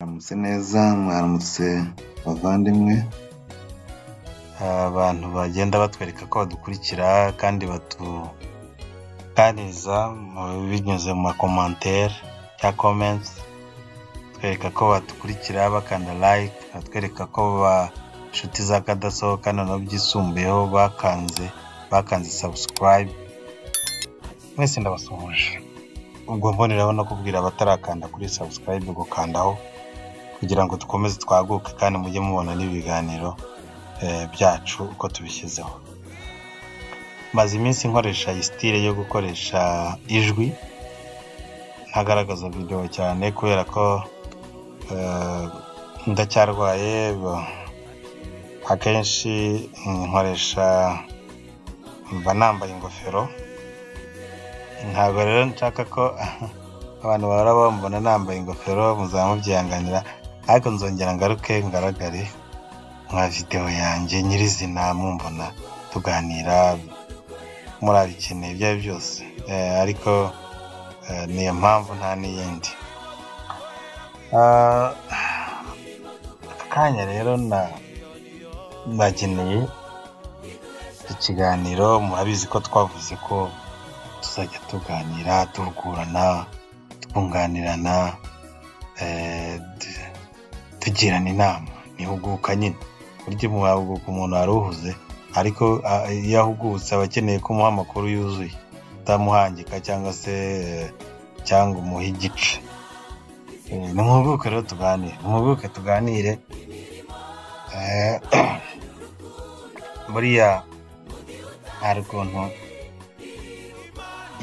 Mwaramutse neza, mwaramutse bavandimwe, abantu bagenda batwereka ko badukurikira kandi batuganiriza binyuze mu makomantere cyangwa comments, twereka ko badukurikira bakanda like, batwereka ko inshuti za kadasohoka, noneho byisumbuyeho bakanze subscribe, mwese ndabasuhuje. Ubwo mboneraho no kubwira abatarakanda kuri subscribe gukandaho kugira ngo dukomeze twaguke kandi mujye mubona n'ibiganiro byacu uko tubishyizeho. Maze iminsi nkoresha iyi style yo gukoresha ijwi ntagaragaza videwo cyane kubera ko ndacyarwaye. Akenshi nkoresha mba nambaye ingofero, ntabwo rero nshaka ko abantu bahora bambona nambaye ingofero, muzaba mubyihanganira, ariko nzongera ngaruke ngaragare nka videwo yanjye nyirizina mumbona tuganira, murabikeneye ibyo ari byo byose, ariko niyo mpamvu nta n'iyindi. Aka kanya rero mbageneye ikiganiro. Murabizi ko twavuze ko tuzajya tuganira, duhugurana, twunganirana, tugirana inama. Nihuguka nyine, burya wahuguka umuntu wari uhuze, ariko iyo ahugutse aba akeneye ko umuha amakuru yuzuye, utamuhangika cyangwa se cyangwa umuhe igice. Nimuhuguke rero tuganire, nimuhuguke tuganire. Buriya hari ukuntu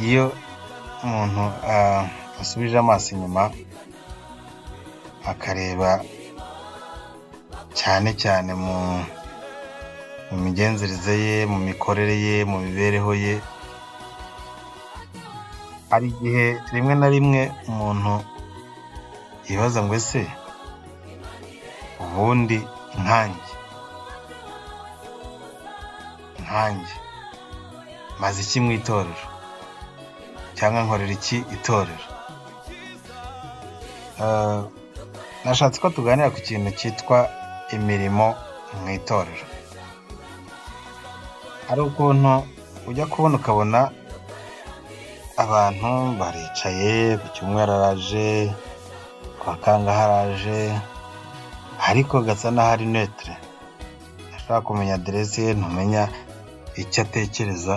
iyo umuntu asubije amaso inyuma akareba cyane cyane mu migenzereze ye, mu mikorere ye, mu mibereho ye, hari igihe rimwe na rimwe umuntu yibaza ngo: ese ubundi nkanjye maze iki mu itorero, cyangwa nkorera iki itorero? Nashatse ko tuganira ku kintu cyitwa imirimo mu itorero. Hari ukuntu ujya kubona ukabona abantu baricaye, ku cyumweru araje, ku wa kangahe araje, ariko gasa n'aho ari neutre, ntushobora kumenya aderese ye, ntumenya icyo atekereza.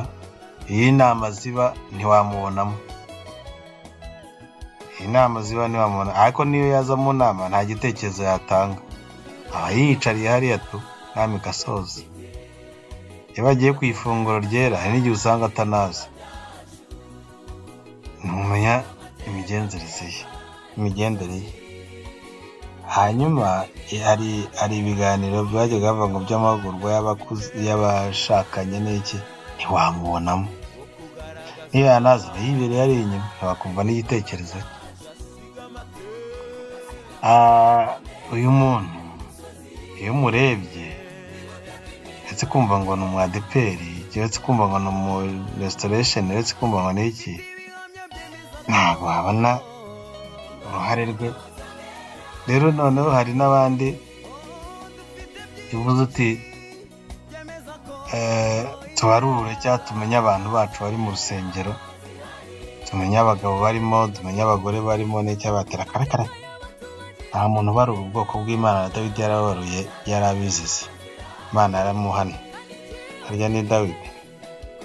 Iyo inama ziba ntiwamubonamo, inama ziba ntiwamubona, ariko niyo yaza mu nama nta gitekerezo yatanga, aba yiyicariye hariya tu, inama igasoza. Iyo bagiye ku ifunguro ryera hari n'igihe usanga atanaza, ntumenya imigenzereze ye, imigendere ye. Hanyuma hari ibiganiro byajyaga bavuga ngo by'amahugurwa y'abashakanye n'iki, ntiwamubonamo. Niyo yanaza aba yibereye hariya inyuma, ntiwakumva n'igitekerezo cye. Uyu muntu iyo umurebye, uretse kumva ngo ni umu ADEPR, uretse kumva ngo ni umu Restoration, uretse kumva ngo ni iki, ntabwo wabona uruhare rwe. Rero noneho hari n'abandi uvuze uti tubarure cyangwa tumenye abantu bacu bari mu rusengero, tumenye abagabo barimo, tumenye abagore barimo n'icyabatera, karakara, nta muntu ubarura ubwoko bw'Imana. Na Dawidi yarabaruye, yarabizize, Imana yaramuhana. Harya ni Dawidi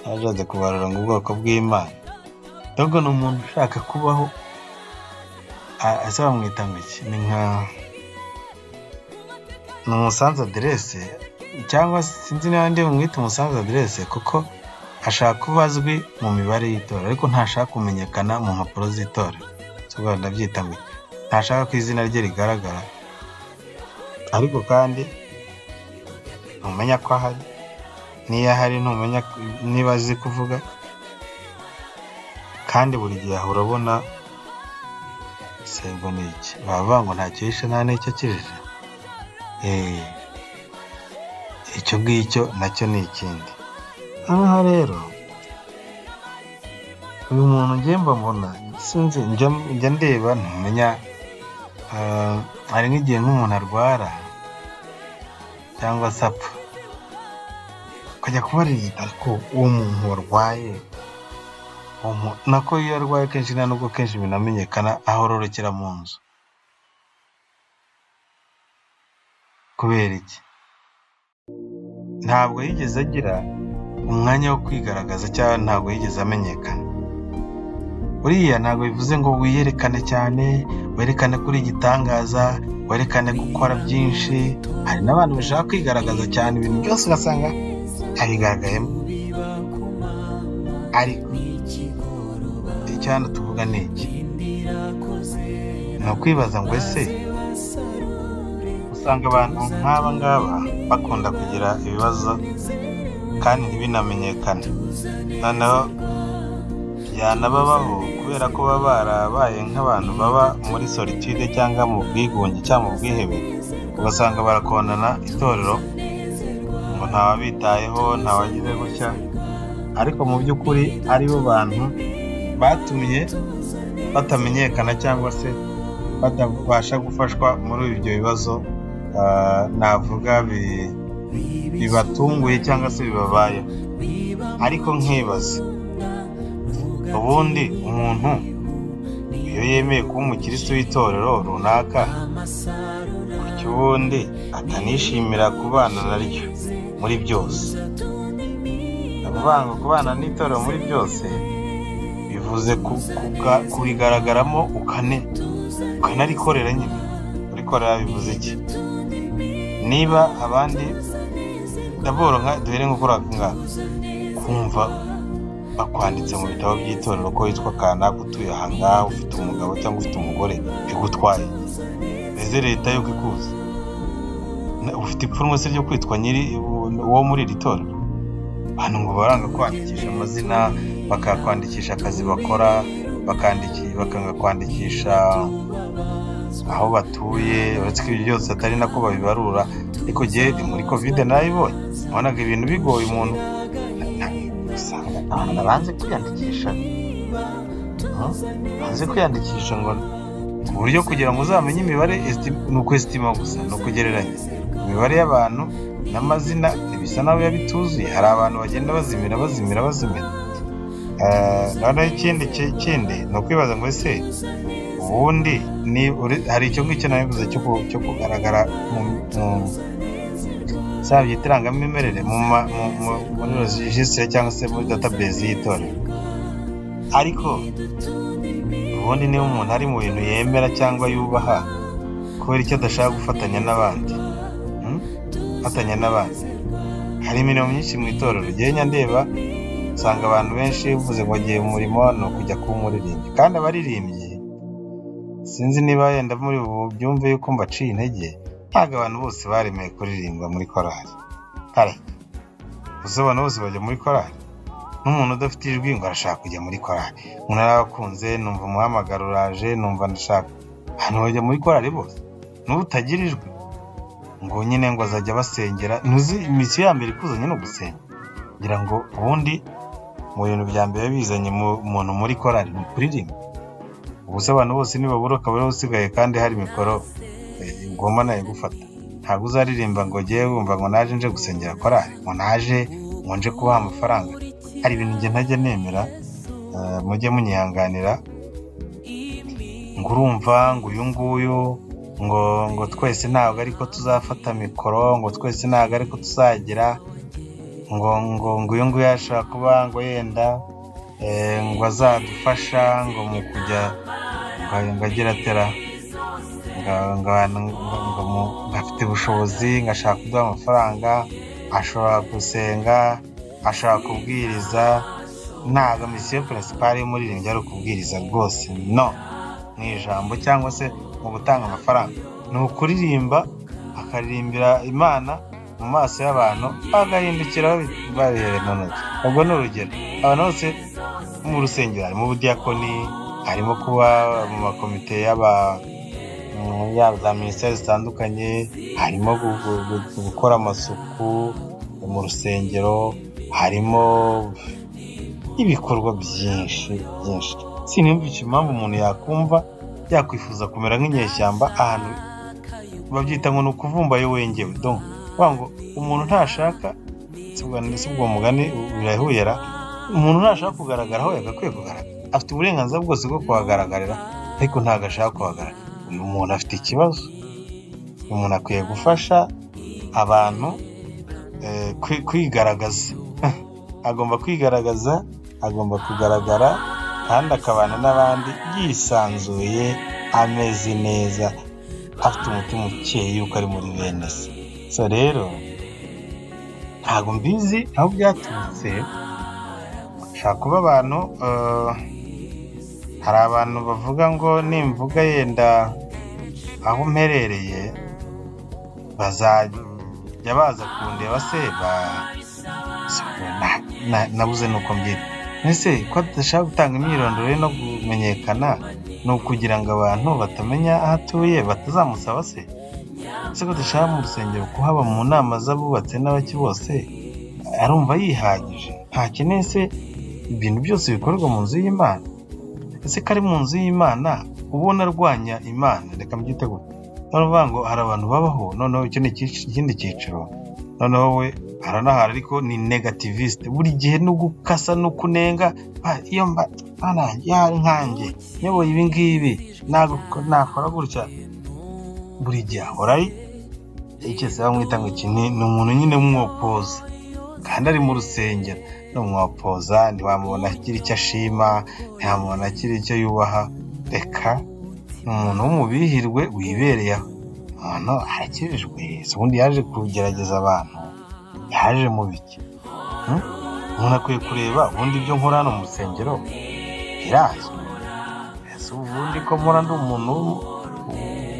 yarashatse kubarura ngo ubwoko bw'Imana. Ahubwo ni umuntu ushaka kubaho, ese bamwita ngo iki? Ni nka ni umu sans adresse, cyangwa sinzi niba ndi bumwite umu sans adresse, kuko ashaka kuba azwi mu mibare y'itora ariko ntashaka kumenyekana mu mpapuro z'itora. Ndabyita ngo iki? Ntashaka ko izina rye rigaragara, ariko kandi ntumenya ko ahari, n'iyo ahari ntumenya niba azi kuvuga, kandi buri gihe ahora urabona ngo ni iki, baravuga ngo ntacyo yishe nta n'icyo akijije. Icyo ngicyo nacyo ni ikindi. Noneho rero uyu muntu njye mbona, sinzi, njya ndeba ntumenya Hari nk'igihe nk'umuntu arwara cyangwa se apfa, ukajya kubaririza ariko uwo muntu warwaye, nako iyo arwaye kenshi nta nubwo kenshi binamenyekana, ahororokera mu nzu. Kubera iki? Ntabwo yigeze agira umwanya wo kwigaragaza cyangwa ntabwo yigeze amenyekana. Buriya ntabwo bivuze ngo wiyerekane cyane, werekane ko uri igitangaza, werekane ko ukora byinshi. Hari n'abantu bashaka kwigaragaza cyane, ibintu byose ugasanga abigaragayemo. Ariko icyo hano tuvuga ni iki? Ni ukwibaza ngo ese usanga abantu nk'aba ngaba bakunda kugira ibibazo kandi ntibinamenyekane, noneho byanababaho kubera ko baba barabaye nk'abantu baba muri solitude cyangwa mu bwigunge cyangwa mu bwihebe, ugasanga barakondana itorero ngo ntawabitayeho, ntawagize gutya, ariko mu by'ukuri aribo bantu batumye batamenyekana cyangwa se batabasha gufashwa muri ibyo bibazo, navuga bibatunguye cyangwa se bibabayeho. Ariko nkibaza, ubundi umuntu iyo yemeye kuba umukirisitu w'itorero runaka, kuki ubundi atanishimira kubana naryo muri byose? Ni ukuvuga ngo kubana n'itorero muri byose bivuze kurigaragaramo ukanarikorera nyine. Kurikorera bivuze iki? Niba abandi ndaboro nka duhere nko kuri aka ngaka, kumva bakwanditse mu bitabo by'itorero ko witwa kanaka, utuye aha ngaha, ufite umugabo cyangwa ufite umugore, bigutwaye ese leta yuko ikuzi? Ufite ipfunwe se ryo kwitwa nyiri uwo muri iri torero? Abantu ngo baranga kwandikisha amazina, bakakwandikisha akazi bakora, bakanga kwandikisha aho batuye, uretse ko ibyo byose atari nako babibarura. Ariko jye muri covid narabibonye, nabonaga ibintu bigoye umuntu, usanga abantu banze kwiyandikisha, banze kwiyandikisha ngo ku buryo kugira ngo uzamenye imibare ni ukwesitima gusa, ni ukugereranya imibare y'abantu n'amazina, bisa naho biba bituzuye. Hari abantu bagenda bazimira bazimira bazimira. Noneho ikindi ni ukwibaza ngo ese ubundi hari icyo ngicyo nabivuze cyo kugaragara mu byita irangamimerere muri regisitire cyangwa se muri database y'itorero. Ariko ubundi niba umuntu ari mu bintu yemera cyangwa yubaha, kubera icyo adashaka gufatanya n'abandi, gufatanya n'abandi. Hari imirimo myinshi mu itorero, njyewe ndeba usanga abantu benshi uvuze ngo agiye mu murimo ni ukujya kuba umuririmbyi, kandi abaririmbyi sinzi niba yenda muri ubu byumve yuko mbaciye intege, ntabwo abantu bose baremeye kuririmba muri korali. Gusa abantu bose bajya muri korali, n'umuntu udafite ijwi ngo arashaka kujya muri korali, umuntu arabakunze, numva umuhamagaro uraje, numva ndashaka. Abantu bajya muri korali bose, n'utagira ijwi ngo nyine ngo azajya basengera. Ntuzi imisiyo ya mbere ikuzanye ni ugusenga. Ngira ngo ubundi mu bintu bya mbere bizanye umuntu muri korali ni ukuririmba. Ubu se abantu bose nibabura ukaba ariwe usigaye kandi hari mikoro ugomba nawe gufata. Ntabwo uzaririmba ngo ugiye wumva ngo naje nje gusengera korali, ngo naje ngo nje kubaha amafaranga. Hari ibintu njye ntajya nemera, mujye munyihanganira, ngo urumva ngo uyu nguyu ngo twese ntabwo ariko tuzafata mikoro, ngo twese ntabwo ariko tuzagira, ngo ngo ngo uyu nguyu ashobora kuba ngo yenda ngo azadufasha ngo mu kujya ngo agira atera ngo afite ubushobozi, ngo ashaka kuduha amafaranga, ashobora gusenga, ashobora kubwiriza. Ntabwo misiyo pirinsipale y'umuririmbyi ari ukubwiriza rwose, no mu ijambo cyangwa se mu gutanga amafaranga, ni ukuririmba akaririmbira Imana mu maso y'abantu, bagahindukira babihereye mu ntoki. Ubwo ni urugero, abantu bose mu rusengero harimo ubudiyakoni, harimo kuba mu makomite y'aba za minisiteri zitandukanye, harimo gukora amasuku mu rusengero, harimo ibikorwa byinshi byinshi. Sinumva impamvu umuntu yakumva yakwifuza kumera nk'inyeshyamba ahantu babyita ngo ni ukuvumbayo wengewe. Donc ngo umuntu ntashaka, si ubwo mugani birahuyera, umuntu ntashaka kugaragara aho yagakwiye kugaragara, afite uburenganzira bwose bwo kuhagaragarira, ariko ntabwo ashaka kuhagaragara. Uyu muntu afite ikibazo, uyu muntu akwiye gufasha abantu kwigaragaza, agomba kwigaragaza, agomba kugaragara kandi akabana n'abandi yisanzuye, ameze neza, afite umutima ukeye yuko ari muri bene se. So rero ntabwo mbizi aho byaturutse, ushobora kuba abantu, hari abantu bavuga ngo nimvuga yenda aho mperereye bazajya baza kundeba se, nabuze nuko mbyita. Ese ko adashaka gutanga imyirondoro ye no kumenyekana, ni ukugira ngo abantu batamenya aho atuye batazamusaba se? Ese ko dushaka mu rusengero kuhaba mu nama z'abubatse n'abaki bose, arumva yihagije? Ntakeneye se ibintu byose bikorerwa mu nzu y'Imana? Ese ko ari mu nzu y'Imana ubona arwanya Imana? Reka mbyite gutya. Noneho ngo hari abantu babaho, noneho icyo ni ikindi cyiciro, noneho we aranahara ariko ni negativiste, buri gihe no gukasa no kunenga, iyo mba yari nkanjye nyoboye ibi ngibi nakora gutya, buri gihe ahora ari icyo se bamwita ngo iki ni umuntu nyine w'umwopoza, kandi ari mu rusengero ni umwopoza, ntiwamubona agira icyo ashima, ntiwamubona agira icyo yubaha, reka ni umuntu w'umubihirwe wibereye aho. Umuntu arakijijwe, ubundi yaje kugerageza abantu, yaje mu biki? Umuntu akwiye kureba ubundi ibyo nkora hano mu rusengero birazwi, ese ubundi ko mpora ndi umuntu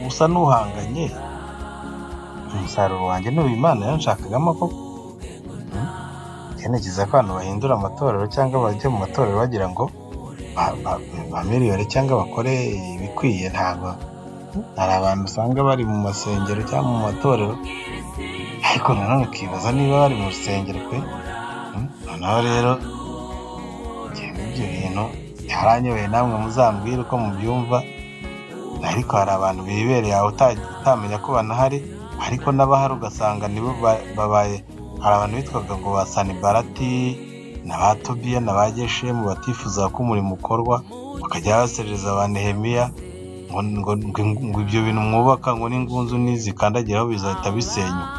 usa n'uhanganye, umusaruro wanjye ni uyu Imana yanshakagamo koko? Ntekereza ko abantu bahindura amatorero cyangwa bajya mu matorero bagira ngo bamiriyore cyangwa bakore ibikwiye. Ntabwo hari abantu usanga bari mu masengero cyangwa mu matorero, ariko nanone ukibaza niba bari mu rusengero pe. Noneho rero ibyo bintu byaranyobeye, namwe muzambwire uko mubyumva, ariko hari abantu bibereye aho utamenya ko banahari, ariko n'abahari ugasanga nibo babaye. Hari abantu bitwaga ngo ba Sanibarati na ba Tobiya na ba Geshemu batifuza ko umurimo ukorwa, bakajya baserereza ba Nehemiya ngo ibyo bintu mwubaka ngo n'ingunzu nizikandagiraho bizahita bisenyuka.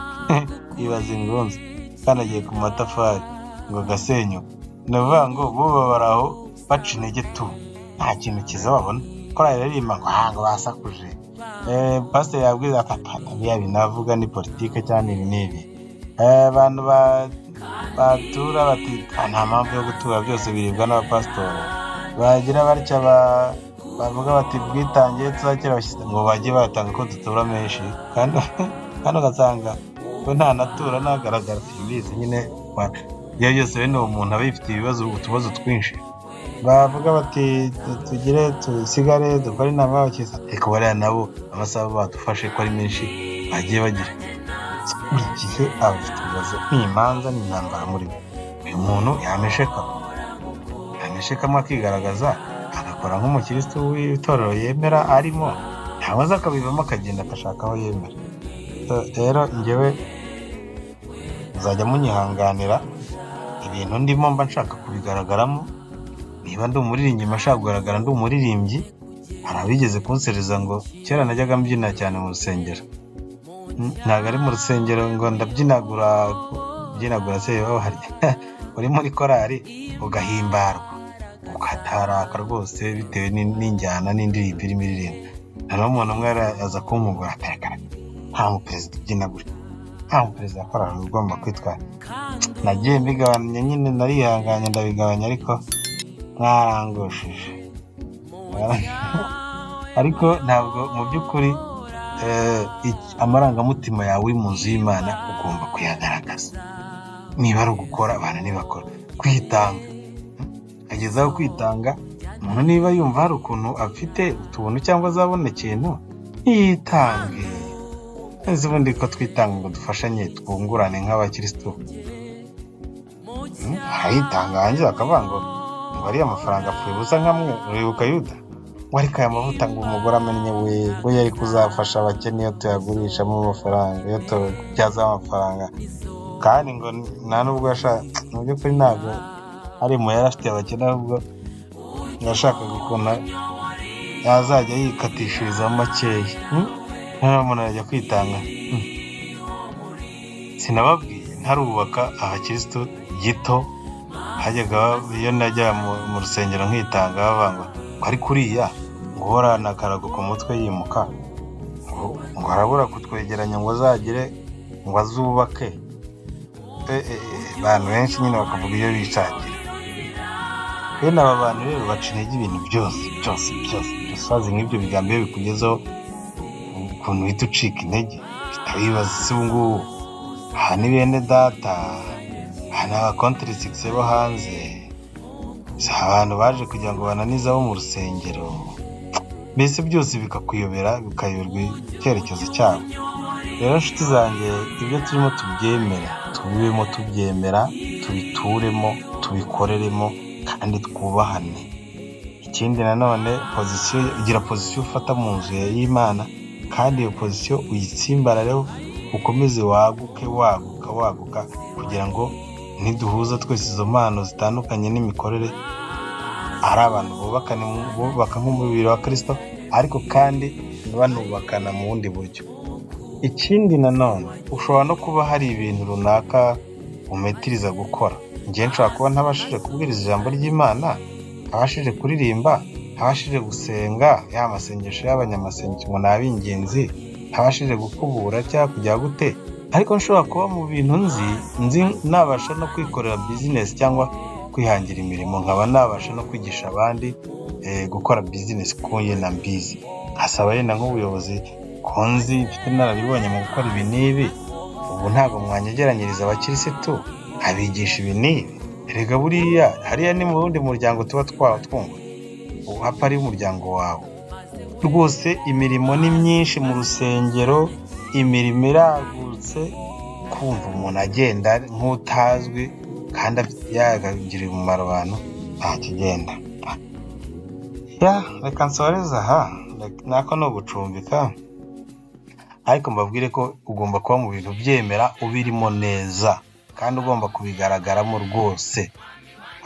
Ibaze ingunzu ikandagiye ku matafari ngo agasenyuka. Ni ukuvuga ngo bo baba aho baca intege tu, nta kintu kiza babona. Korali iraririmba ngo ngo basakuje, pasiteri yabwiriza ati biriya bintu avuga ni politike cyangwa ibi n'ibi. Abantu batura bati nta mpamvu yo gutura, byose biribwa n'abapasitori. Bagira batya bavuga bati bwitange tuzakira abashyitsi, ngo bajye batanga ko dutura menshi, kandi ugasanga we nta natura ntagaragara. Simbizi nyine, iyo byose bene uwo muntu aba yifitiye ibibazo, utubazo twinshi. Bavuga bati tugire tusigare dukore inama y'abakiriya, ariko bariya nabo amasaha badufashe ko ari menshi bagiye bagira. Buri gihe aba afite ibibazo, ni imanza n'intambara muri we. Uyu muntu yameshekamo akigaragaza, agakora nk'umukirisitu w'itorero yemera arimo, cyangwa se akabivamo akagenda agashaka aho yemera. Rero njyewe muzajya munyihanganira, ibintu ndimo mba nshaka kubigaragaramo. Niba ndi umuririmbyi mba nshaka kugaragara ndi umuririmbyi. Hari abigeze kunsereza ngo kera najyaga mbyina cyane mu rusengero, ntabwo ari mu rusengero ngo ndabyinagura kubyinagura se uri muri korali ugahimbarwa ukataraka rwose bitewe n'injyana n'indirimbo irimo iririmba. Noneho umuntu umwe aza kumpugura atarakara, nta muperezida ubyina gutya, nta muperezida wa korali ugomba kwitwara. Nagiye mbigabanya nyine, narihanganye ndabigabanya, ariko mwarangushije. Ariko ntabwo mu by'ukuri amarangamutima yawe uri mu nzu y'Imana ugomba kuyagaragaza. Niba ari ugukora abantu ntibakora, kwitanga agezaho kwitanga. Umuntu niba yumva hari ukuntu afite utuntu cyangwa azabona ikintu, yitange. Ese ubundi ko twitanga ngo dufashanye twungurane nk'abakirisitu, arayitanga hanze bakavuga ngo ariya mafaranga apfuye ubusa nkamwe. Uribuka Yuda Ngo ariko aya mavuta ngo umugore amennye we, ngo yari kuzafasha abakene iyo tuyagurishamo amafaranga, iyo tubyaza amafaranga. Kandi ngo nta nubwo mu by'ukuri ntabwo ari mu yari afitiye abakene, ahubwo yashakaga ukuntu yazajya yikatishiriza makeya. Noneho umuntu arajya kwitanga. Sinababwiye ntarubaka abakirisitu gito, hajyaga iyo najya mu rusengero nkitanga bavuga ngo ariko uriya ngo uhorana akarago ku mutwe yimuka, ngo arabura kutwegeranya ngo azagire ngo azubake. Abantu benshi nyine bakavuga iyo bishakira. Bene aba bantu rero baca intege ibintu byose byose byose byose, bazi nk'ibyo bigambo iyo bikugezeho ukuntu uhita ucika intege, uhita wibaza ese ubu ngubu aha ni bene data, aha ni abakontrisigisi bo hanze, si abantu baje kugira ngo bananize abo mu rusengero, mbese byose bikakuyobera, bikayoberwa icyerekezo cyabo. Rero nshuti zanjye, ibyo turimo tubyemere, tubibemo tubyemera, tubituremo, tubikoreremo kandi twubahane. Ikindi nanone pozisiyo, gira pozisiyo ufata mu nzu y'Imana, kandi iyo pozisiyo uyitsimbarareho, ukomeze waguke, waguka, waguka, kugira ngo niduhuza twese izo mpano zitandukanye n'imikorere, ari abantu bubaka nk'umubiri wa Kristo, ariko kandi banubakana mu bundi buryo. Ikindi nanone ushobora no kuba hari ibintu runaka umetiriza gukora. Njye nshobora kuba ntabashije kubwiriza ijambo ry'Imana, ntabashije kuririmba, ntabashije gusenga ya masengesho y'abanyamasengesho ngo ni ab'ingenzi, ntabashije gukubura cyangwa kujya gute, ariko nshobora kuba mu bintu nzi nabasha no kwikorera bizinesi cyangwa kwihangira imirimo, nkaba nabasha no kwigisha abandi gukora bizinesi kuko njye na mbizi. Nkasaba yenda nk'ubuyobozi ko nzi mfite inararibonye mu gukora ibi n'ibi, ubu ntabwo mwanyegeranyiriza abakirisitu nkabigisha ibi n'ibi. Erega buriya hariya ni mu wundi muryango tuba twumva, ubu hapa ari umuryango wawe. Rwose imirimo ni myinshi mu rusengero, imirimo iragutse, kumva umuntu agenda nk'utazwi kandi yagirira umumaro abantu, nta kigenda. Reka nsoreze aha, nako ni ugucumbika, ariko mbabwire ko ugomba kuba mu bintu byemera ubirimo neza, kandi ugomba kubigaragaramo rwose.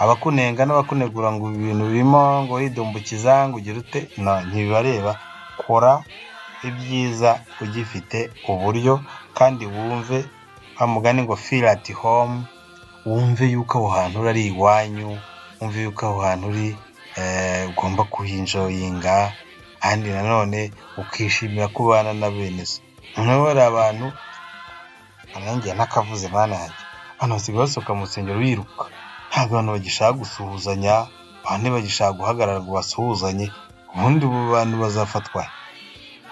Abakunenga n'abakunegura ngo ibintu birimo ngo widumbukiza ngo ugire ute, ntibibareba. Kora ibyiza ugifite uburyo, kandi wumve wa mugani ngo feel at home, wumve yuko aho hantu uri ari iwanyu, wumve yuko aho hantu uri ugomba kuhinjoyinga, kandi nanone ukishimira ko ubana na bene so. Noneho hari abantu, nanjye ntakavuze mana yanjye, abantu basigaye basohoka mu rusengero biruka, ntabwo abantu bagishaka gusuhuzanya, abantu ntibagishaka guhagarara ngo basuhuzanye, ubundi ubu bantu bazafatwa.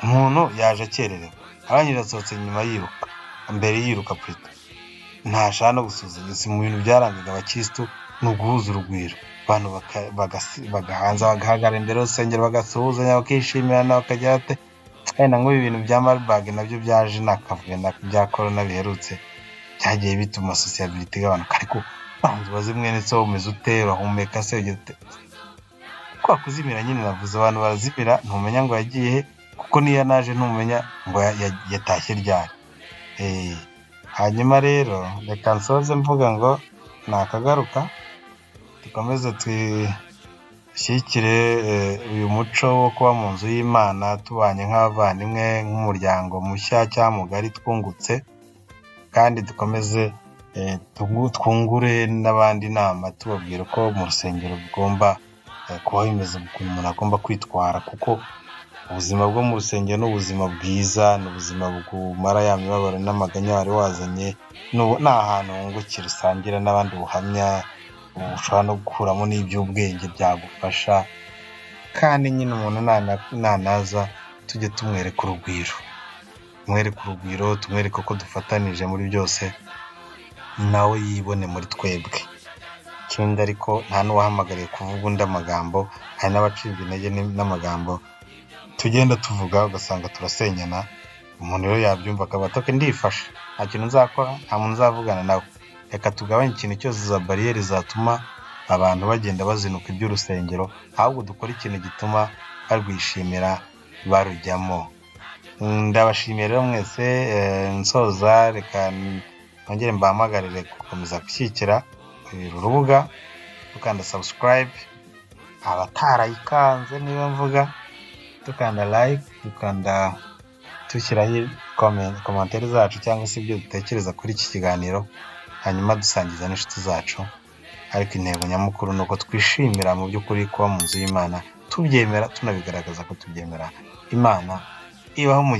Umuntu yaje akererewe, arangije asohotse nyuma yiruka, mbere yiruka purito, ntashaka no gusuhuzanya. Si mu bintu byarangaga abakirisitu ni uguhuza urugwiro, abantu bagahanza bagahagarara imbere y'urusengero bagasuhuzanya, bakishimirana, bakagira bate. Wenda nk'ubu ibintu bya Marburg nabyo byaje ni akavuyo bya korona biherutse, byagiye bituma sosiyabiliti igabanuka, ariko banza ubaze mwene so umeze ute, urahumeka se, ugira ute? Kwa kuzimira nyine navuze, abantu barazimira, ntumenya ngo yagiye he, kuko niyo naje ntumenya ngo yatashye ryari. Hanyuma rero reka nsoze mvuga ngo nakagaruka, dukomeze dushyigikire uyu muco wo kuba mu nzu y'Imana tubanye nk'abavandimwe, nk'umuryango mushya cyangwa mugari twungutse, kandi dukomeze twungure n'abandi inama, tubabwira ko mu rusengero bigomba kuba bimeze, ukuntu umuntu agomba kwitwara, kuko ubuzima bwo mu rusengero ni ubuzima bwiza, ni ubuzima bumara ya mibabaro n'amaganya wari wazanye, ni ahantu wungukira, usangira n'abandi ubuhamya, ushobora no gukuramo n'iby'ubwenge byagufasha, kandi nyine umuntu nanaza tujye tumwereka urugwiro, tumwereke urugwiro, tumwereke ko dufatanije muri byose, nawe yibone muri twebwe. Ikindi ariko nta n'uwahamagariye kuvuga undi amagambo, hari n'abacibwa intege n'amagambo tugenda tuvuga ugasanga turasenyana, umuntu rero yabyumva akaba ati ndifashe, nta kintu nzakora, nta muntu nzavugana nawe. Reka tugabanye ikintu cyose za bariyeri zatuma abantu bagenda bazinuka iby'urusengero, ahubwo dukore ikintu gituma barwishimira, barujyamo. Ndabashimiye rero mwese. Nsoza, reka nongere mbahamagarire gukomeza gushyigikira uru rubuga dukanda subscribe, abatarayikanze niba mvuga, dukanda like, dukanda dushyiraho commentaire zacu cyangwa se ibyo dutekereza kuri iki kiganiro, hanyuma dusangiza n'inshuti zacu. Ariko intego nyamukuru ni uko twishimira mu by'ukuri kuba mu nzu y'Imana, tubyemera, tunabigaragaza ko tubyemera. Imana ibaho umugisha.